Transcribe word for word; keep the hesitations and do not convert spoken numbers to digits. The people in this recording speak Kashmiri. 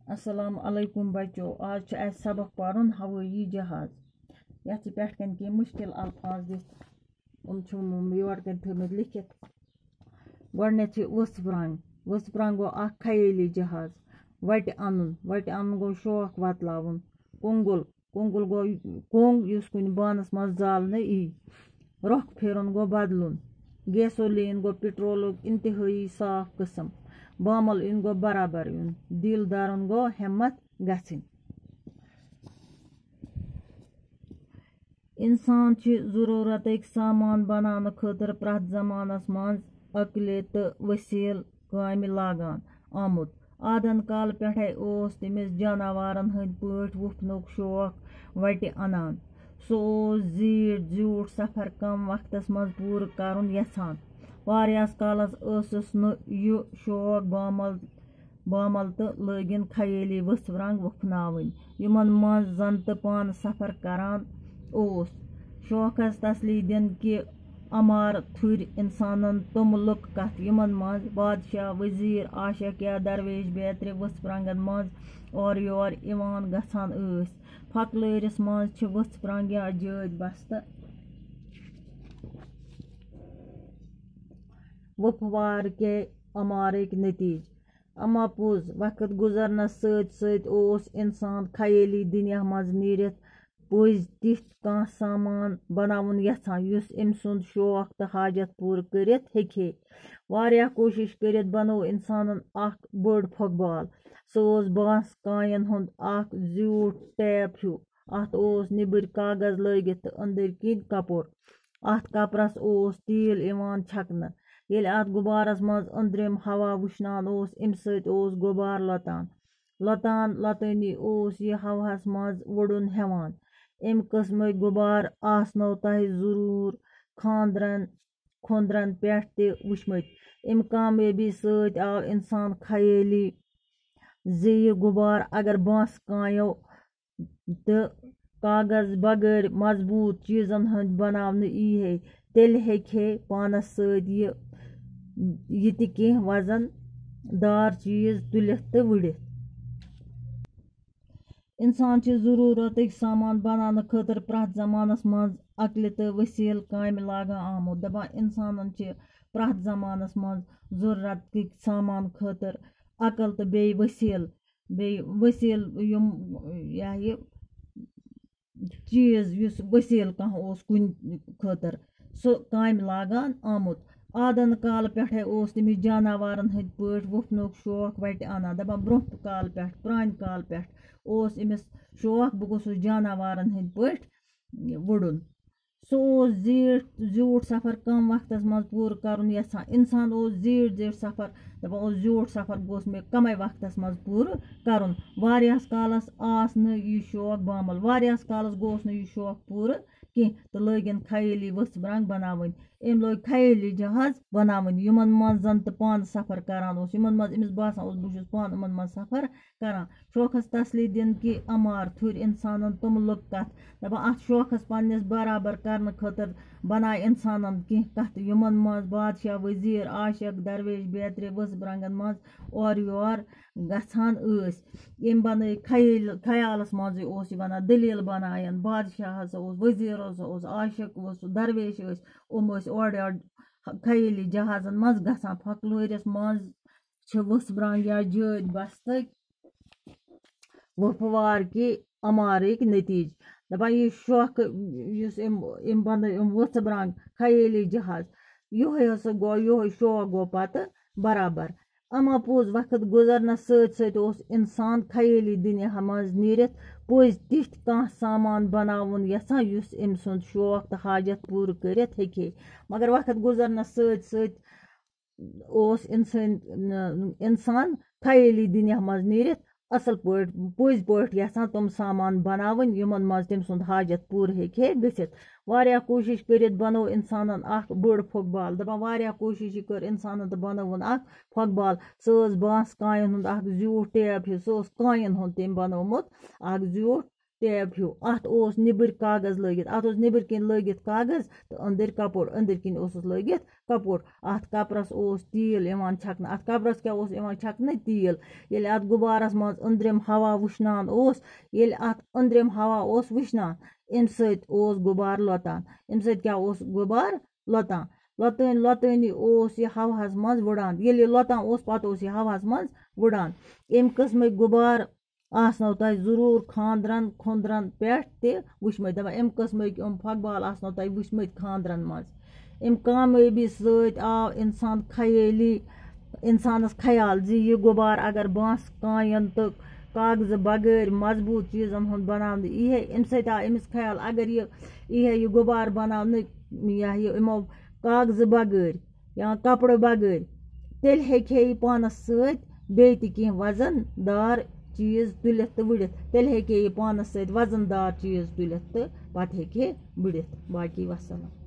السلام علیکم بچو، آز چھُ اَسہِ سبق پَرُن ہوٲیی جہاز۔ یَتھ چھِ پٮ۪ٹھ کَنۍ کینٛہہ مُشکِل الفاظ دِتھ، یِم چھِ یِم یورٕ کَنۍ تھٲومٕتۍ لیکھِتھ۔ گۄڈٕنٮ۪تھ چھِ ؤژھ پرٛنٛگ۔ ؤژھ پرٛنٛگ گوٚو اَکھ خیٲلی جہاز۔ وَٹہِ اَنُن، وَٹہِ اَنُن گوٚو شوق وَتلاوُن۔ کۄنٛگُل، کۄنٛگُل گوٚو کۄنٛگ، یُس کُنہِ بانَس منٛز زالنہٕ یی۔ رۄخ پھیرُن گوٚو بدلُن۔ گیسولین گوٚو پٹرولُک انتہٲئی صاف قٕسم۔ بامل یُن گوٚو برابر یُن۔ دِل دَرُن گوٚو ہٮ۪متھ گژھٕنۍ۔ اِنسان چھِ ضروٗرتٕکۍ سامان بناونہٕ خٲطرٕ پرٛٮ۪تھ زمانس منٛز عقلہِ تہٕ وسیٖلہٕ کامہِ لاگان آمُت۔ آدن کالہٕ پٮ۪ٹھے اوس تٔمِس جاناوارن ہٕنٛدۍ پٲٹھۍ وُپھنُک شوق وَٹہِ اَنان۔ سُہ اوس زیٖٹھ زیوٗٹھ سفر کم وقتس منٛز پوٗرٕ کرُن یژھان۔ واریاہس کالس ٲسٕس نہٕ یہِ شوق بامل، بامل تہٕ لٲگِن خیٲلی ؤژھ رنٛگ وُپھناوٕنۍ، یِمن منٛز زن تہٕ پانہٕ سفر کران اوس۔ شوقس تسلی دِنہٕ کہِ اَمارٕ تھُرۍ اِنسانَن تِم لُکھ کَتھ، یِمَن منٛز بادشاہ، وزیٖر، عاشق یا درویش بیترِ ؤژھ پرٛنٛگَن منٛز اورٕ یور یِوان گژھان ٲسۍ۔ پھۄکہٕ لٲرِس منٛز چھِ ؤژھ پرٛنٛگ یا جٲدۍ بستہٕ وُپھوار کے اَمارٕکۍ نتیٖجہٕ۔ اما پوٚز، وقت گُزرنس سۭتۍ سۭتۍ اوس انسان خیٲلی دُنیا منٛز نیٖرِتھ پٔزۍ تِتھۍ کانٛہہ سامان بناوُن یژھان، یُس أمۍ سُنٛد شوق تہٕ حاجت پوٗرٕ کٔرِتھ ہیٚکہِ ہے۔ واریاہ کوٗشِش کٔرِتھ بنوو انسانن اکھ بٔڑ پھۄکہٕ بال۔ سُہ اوس بانٛس کانٮ۪ن ہُنٛد اکھ زیوٗٹھ ٹیپ ہیوٗ۔ اتھ اوس نیٚبٕرۍ کاغذ لٲگِتھ تہٕ أنٛدٕرۍ کِنۍ کپُر۔ اتھ کپرس اوس تیٖل یِوان چھکنہٕ۔ ییٚلہِ اتھ غُبارس منٛز أنٛدرِم ہوا وُشنان اوس، امہِ سۭتۍ اوس غُبار لۄتان۔ لۄتان لۄتٲنی اوس یہِ ہوہس منٛز وُڈُن ہٮ۪وان۔ امہِ قٕسمٕکۍ غُبار آسنو تۄہہِ ضروٗر خانٛدرن، خۄنٛدرن پٮ۪ٹھ تہِ وُچھمٕتۍ۔ امہِ کامیٲبی سۭتۍ آو انسان خیٲلی زِ یہِ غُبار اگر بانٛس کانیو تہٕ کاغذ بغٲر مضبوٗط چیٖزن ہٕنٛدۍ بناونہٕ یی ہے، تیٚلہِ ہیٚکہِ ہے پانس سۭتۍ یہِ، یہِ تہِ کینٛہہ وزن دار چیٖز تُلِتھ تہٕ وُڑِتھ۔ اِنسان چھِ ضروٗرتٕکۍ سامان بناونہٕ خٲطرٕ پرٛٮ۪تھ زمانس منٛز عقلہِ تہٕ وسیٖلہٕ کامہِ لاگان آمُت۔ دَپان اِنسانن چھِ پرٛٮ۪تھ زمانس منٛز ضروٗرتٕکۍ سامان خٲطرٕ عقل تہٕ بیٚیہِ وسیٖلہٕ، بیٚیہِ وسیٖلہٕ یِم، یہِ ہا یہِ چیٖز یُس وسیٖلہٕ کانٛہہ اوس کُنہِ خٲطرٕ، سُہ کامہِ لاگان آمُت۔ آدن کالہٕ پٮ۪ٹھے اوس تٔمِس جاناوارن ہٕنٛدۍ پٲٹھۍ وُپھنُک شوق وَٹہِ اَنان۔ دَپان برٛونٛہہ کالہٕ پٮ۪ٹھ، پرٛانہِ کالہٕ پٮ۪ٹھ اوس أمِس شوق، بہٕ گوٚژھُس جاناوارن ہٕنٛدۍ پٲٹھۍ وُڈُن۔ سُہ اوس زیٖٹھ زیوٗٹھ سفر کم وقتس منٛز پوٗرٕ کرُن یژھان۔ انسان اوس زیٖٹھ زیٖٹھ سفر، دپان اوس، زیوٗٹھ سفر گوٚژھ مےٚ کمے وقتس منٛز پوٗرٕ کرُن۔ واریاہس کالس آس نہٕ یہِ شوق بامل، واریاہس کالس گوٚوس نہٕ یہِ شوق پوٗرٕ کینٛہہ تہٕ لٲگِن خیٲلی ؤژھ برنٛگ بناوٕنۍ۔ أمۍ لٲگۍ خیٲلی جہاز بناوٕنۍ، یِمن منٛز زن تہٕ پانہٕ سفر کران اوس، یِمن منٛز أمِس باسان اوس، بہٕ چھُس پانہٕ یِمن منٛز سفر کران۔ شوقس تسلی دِنہٕ کہِ اَمار تھُرۍ اِنسانن تِم لُکھ کتھ، دَپان، اَتھ شوقس پننِس برابر کرنہٕ خٲطرٕ بنایہِ اِنسانن کینٛہہ کتھٕ، یِمن منٛز بادشاہ، وزیٖر، عاشق، درویش بیترِ ؤژھ برنٛگن منٛز اورٕ یور گژھان ٲسۍ۔ ییٚمۍ بنٲے خیٲل-، خیالس منٛزٕے اوس یہِ ونان، دٔلیٖل بناین، بادشاہ ہسا اوس، وزیٖر ہسا اوس، عاشق اوس، درویش ٲسۍ، یِم ٲسۍ اورٕ یورٕ خیٲلی جہازن منٛز گژھان۔ فۄکلورِس منٛز چھِ ؤژھ برٛانٛگ یا جٲدۍ بستٕکۍ وُپھوار کہِ اَمارٕکۍ نتیٖجہٕ۔ دَپان، یہِ شوقہٕ، یُس أمۍ، أمۍ بَنٲو، أمۍ ؤژھ برٛانٛگ خیٲلی جہاز، یِہوٚے ہسا گوٚو، یِہوٚے شوق گوٚو پَتہٕ برابر۔ اما پوٚز، وقت گُزرنَس سۭتۍ سۭتۍ اوس اِنسان خیٲلی دُنیاہَس منٛز نیٖرِتھ پٔزۍ تِتھۍ کانٛہہ سامان بَناوُن یَژھان، یُس أمۍ سُنٛد شوق تہٕ حاجت پوٗرٕ کٔرِتھ ہیٚکہِ ہے۔ مگر وقت گُزرنَس سۭتۍ سۭتۍ اوس اِنسٲنۍ، اِنسان خیٲلی دُنیا منٛز نیٖرِتھ اَصٕل پٲٹھۍ، پٔزۍ پٲٹھۍ یَژھان تِم سامان بَناوٕنۍ، یِمَن منٛز تٔمۍ سُنٛد حاجت پوٗرٕ ہیٚکہِ ہے گٔژھِتھ۔ واریاہ کوٗشِش کٔرِتھ بَنوو اِنسانَن اَکھ بٔڑ پھۄکھ بال۔ دَپان، واریاہ کوٗشِش یہِ کٔر اِنسانَن تہٕ بَنٲوٕن اَکھ پھۄکھ بال۔ سُہ ٲس بانٛس کانٮ۪ن ہُنٛد اَکھ زیوٗٹھ ٹیپ ہیوٗ، سُہ اوس کانٮ۪ن ہُنٛد تٔمۍ بَنوومُت اَکھ زیوٗٹھ ٹیپ ہیوٗ۔ اَتھ اوس نیٚبٕرۍ کاغذ لٲگِتھ، اَتھ اوس نیٚبٕرۍ کِنۍ لٲگِتھ کاغذ تہٕ أنٛدٕرۍ کَپُر، أنٛدٕرۍ کِنۍ اوسُس لٲگِتھ کَپُر۔ اَتھ کَپرَس اوس تیٖل یِوان چھَکنہٕ۔ اَتھ کَپرَس کیٛاہ اوس یِوان چھَکنہٕ؟ تیٖل۔ ییٚلہِ اَتھ غُبارَس منٛز أنٛدرِم ہوا وٕشنان اوس، ییٚلہِ اَتھ أنٛدرِم ہوا اوس وٕشنان، اَمہِ سۭتۍ اوس غُبار لۄتان۔ اَمہِ سۭتۍ کیٛاہ اوس غُبار؟ لۄتان۔ لۄتٲنۍ لۄتٲنی اوس یہِ ہواہَس منٛز وُڈان۔ ییٚلہِ یہِ لۄتان اوس، پَتہٕ اوس یہِ ہواہَس منٛز وُڈان۔ اَمہِ قٕسمٕکۍ غُبار آسنو تۄہہِ ضروٗر خانٛدرَن خُنٛدرَن پٮ۪ٹھ تہِ وٕچھمٕتۍ۔ دَپان، اَمہِ قٕسمٕکۍ یِم پھۄکہٕ بال آسنو تۄہہِ وٕچھمٕتۍ خانٛدرَن منٛز۔ اَمہِ کامیٲبی سۭتۍ آو اِنسان خیٲلی، اِنسانَس خیال زِ یہِ غُبار اگر بانٛس کانٮ۪ن تہٕ کاغذٕ بغٲرۍ مضبوٗط چیٖزَن ہُنٛد بَناونہٕ یی ہے، اَمہِ سۭتۍ آو أمِس خیال، اگر یہِ یی ہے یہِ غُبار بَناونہٕ، یہِ ہا یہِ یِمو کاغذٕ بغٲرۍ یا کَپرٕ بغٲرۍ، تیٚلہِ ہیٚکہِ ہے یہِ پانَس سۭتۍ بیٚیہِ تہِ کینٛہہ وَزَن دار چیٖز تُلِتھ تہٕ وُڑِتھ۔ تیٚلہِ ہیٚکہِ ہے یہِ پانَس سۭتۍ وَزَن دار چیٖز تُلِتھ تہٕ پَتہٕ ہیٚکہِ ہے وُڑِتھ۔ باقی وَسَلام۔